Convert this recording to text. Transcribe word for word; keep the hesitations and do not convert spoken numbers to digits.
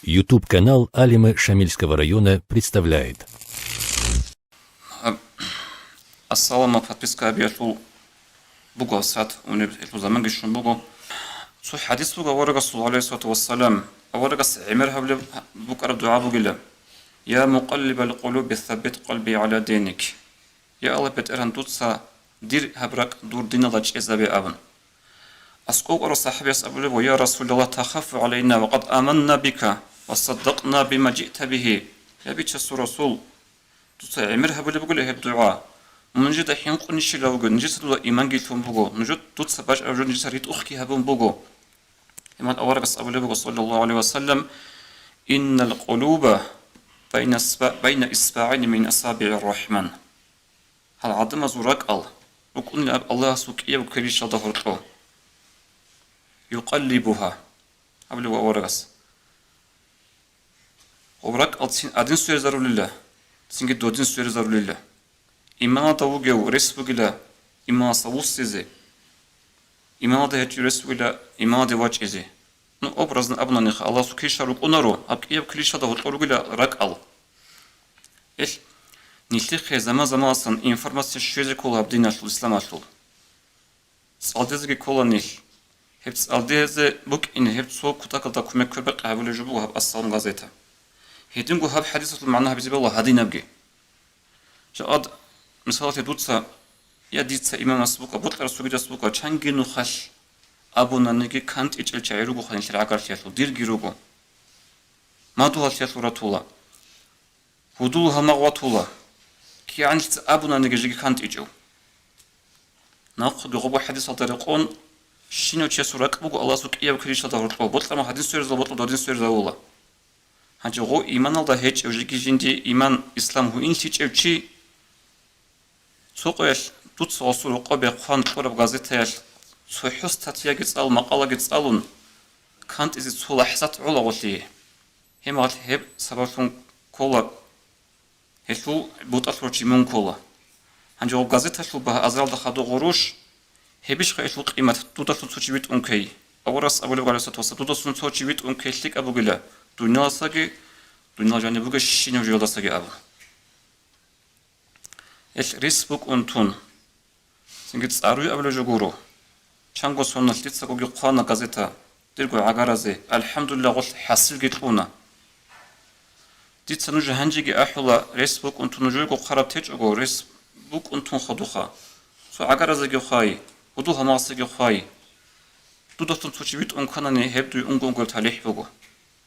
YouTube-канал Алимы Шамильского района представляет. Ассаламу, подписка гьабиялъул буго, сагӀат унеб гьелъул заманги щун буго. Цо хӀадис буго аварагасул, гӀалайгьиссалату вассалам, аварагас гӀемер гьабулеб букӀараб дугӀа бугила: «Я мукъаллибал къулуби, саббит къалби гӀала диник». Я Аллагь, БетӀергьан, дуца дир гьаб ракӀ дур диналда чӀезабе абун. АскӀов кӀварав сахӀабияс абулеб: «Я Расулаллагь, тахаффу гӀалайна ва къад аманна бика ва саддакъна бима жиъта бигьи». Я Бичасул Расул, дуца гӀемер гьабулеб бугила гьеб дугӀа. Мун нижеда хӀинкъунищила вуго, нижеца дуда иманги лъун буго, нуж-, дуца бачӀараб жо нижеца ритӀухъги гьабун буго. Иман аварагас абулеб буго, саллаллагьу гӀалайгьи ва саллам: «Иннал къулуба байна сба-, байна исбагӀайни мин асабигӀир рахӀман». Гьал гӀадамазул ракӀал рукӀунилан аб Аллагьасул кӀияб квериялда гьоркьо. «Юкъаллибугьа», абулеб аварагас. Гьеб ракӀал цин гьадин сверизарулила, цинги додин сверизарулила. Иманалда вугев рес бугила иманалдаса вуссизе, иманалда гьечӀев рес бугила иманалде вачӀизе. Ну, образно абунаниха, Аллагьасул квеша рукӀунаро, гьаб кӀияб квериялда гьоркьор ругила ракӀал. Ил, нилъехъе заман-заманалъан информация щвезе ккола гьаб диналъул, исламалъул. ЦӀалдезеги ккола нилъ. Гьеб цӀалдезе букӀине, гьеб цо кутакалда кумек квербакъи гьабулеб жо буго гьаб «Ассалам» газета. Гьединго гьаб хӀадисалъул магӀна гьабизе бегьула гьадинабги. Жакъад, мисалалъе, дуца, я дица имамас букӀа, бокьарас цогидас букӀа, чанги нухалъ абунаниги, кантӀичӀел чагӀи ругоха нилъер гӀагарлъиялъул, дирги руго. Мадугьалъиялъул ратула. Гьудул гьалмагъ ватула. КигӀанлъица абунаниги жеги кантӀичӀев. Нахъеги гъобго хӀадисалда рекъон, щинав чиясул ракӀ буго Аллагьасул кӀияб квериялда гьоркьоб, бокьараб гьадин сверизавула, бокьараб додин сверизавула. Гьанже гъо иманалда гьечӀев, жеги жинди иман, ислам гьуинлъичӀев чи, цо къоялъ дуца гъосул рокъобе хъван кьураб газетаялъ цохӀо статьяги цӀал, макъалаги цӀалун, кантӀизе цо лахӀзат гӀола гъолъие. Гьеб магӀалъ гьеб сабаблъун ккола, гьелъул бутӀалъур чи мун ккола. Гьанже гъоб газеталъул багь азаралда хадуб гъурущ, гьебищха гьелъул къимат, дудалъун цо чи витӀун ккей? Аварагас абулеб, гӀалайгьиссалату вассалам, дудалъун цо чи витӀун ккей лъикӀаб бугила, дуниялдасаги, дуниял жаниб бугебщинаб жоялдасаги абун. Гьелъ рес букӀун тун. Цинги цӀаруй абулеб жо гуро. Чанго соналъ дицагоги хъвана газета дирго гӀагаразе, алхӀамдулиллагь, гъолъ хӀасилги кьуна. Дица нуж гьанжеги ахӀула, рес букӀун тун нужерго хъвараб течӀого, рес букӀун тун хадуха. Цо гӀагаразеги хъвай, гьудул гьалмагъасеги хъвай. Дудалъун цо чи витӀун кканани, гьеб дуе унго-унгояб талихӀ буго.